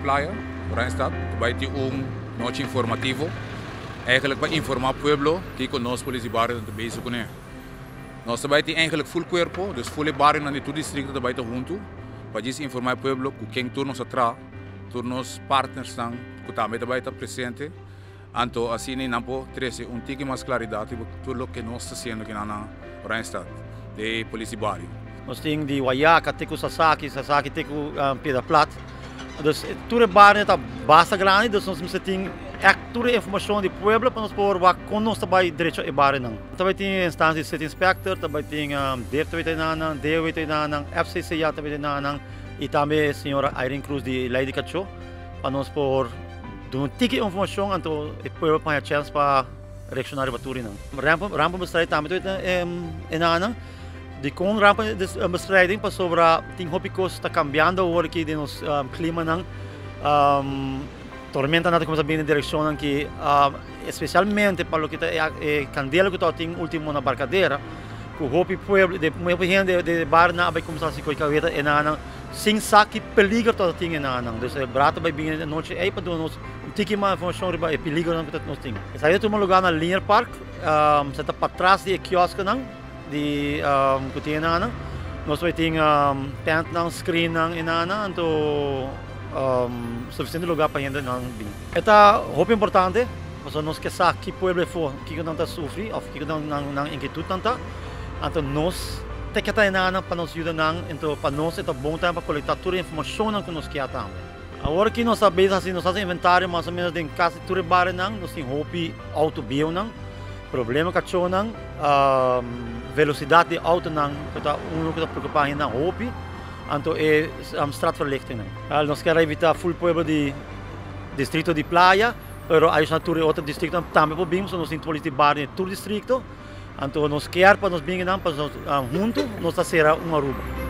Playa, Oranjestad. Ta bai tin un nochi informativo, eigenlijk pa informa pueblo kiko nos polis di bario ta bezig kuné. Nos ta bai tin eigenlijk full cuerpo, dus full e barionan di tur districto ta bai ta hunto pa djis informa e pueblo ku ken tur nos a traha, tur nos partnersnan ku tambe ta bai ta presente. Anto asina nan por trese un tiki mas claridad riba tur loke nos ta haciendo aki na Oranjestad, de polis di bario. Nos tin di Wayaca te cu Sasaki, Sasaki te cu Piedra Plat. Dus tur e bario ta basta grandi, dus nos mester tin echt tur e informacion di pueblo pa nos por wak con nos ta bay drecha e barionan. Ta bay tin instancia di City Inspector, ta bay tin DIP ta bay ta nan, DOW ta bay ta nan, FCCA ta bay ta nan y tambe señora Irene Cruz di Ley di Cacho pa nos por duna un tiki informacion anto e pueblo por haya chens pa reacciona riba tur nan. Rampenbestrijding tambe ta bay ta nan. Dikon rampenbestrijding? Pasobra tin hopi kos ta kambiando awor aki den nos klimanan. Tormentanan ta kuminsá bini den direkshonnan ki espesialmente pa loke ta e kandela ku tabatin ultimo na Barcadera ku hopi pueblo hopi hende den e barionan a bai kuminsá hasi koi kaweta e nan sin sa ki peliger tabatin e nan. Dus e brata bai bini e nochi ei pa duna nos un tiki mas informashon riba e peligernan ku nos tin. Esaki ta tuma lugá na Linear Park, esaki ta patras di e kioskonan. Di ku tin enana nos bai tin tentnan, screennan enana anto sufisiente lugar pa hendenan bin. E ta hopi importante pasobra nos ke sa ki pueblo e for, kiko nan ta sufri of kiko nan inkietudnan ta, anto nos ta ke ta enana pa nos yuda nan, anto pa nos e ta bon tambe pa kolekta tur e informashonnan ku nos kia tambe. Awor ki nos ta bezig hasi, nos ta hasi inventario mas o menos den kasi tur e barionan, nos tin hopi outo bieunan. Problema kachónan, velosidat di outonan ku ta unu ku ta preokupá hendenan hopi, anto e straatverlichtingnan. Nos kier a invitá ful pueblo di distrito di Playa, pero ayushná tur e otro distritonan tambe por bin, pasobra nos tin polis di bario den tur distrito. Anto nos kier pa nos bini nan, pasobra huntu nos ta sera un Aruba.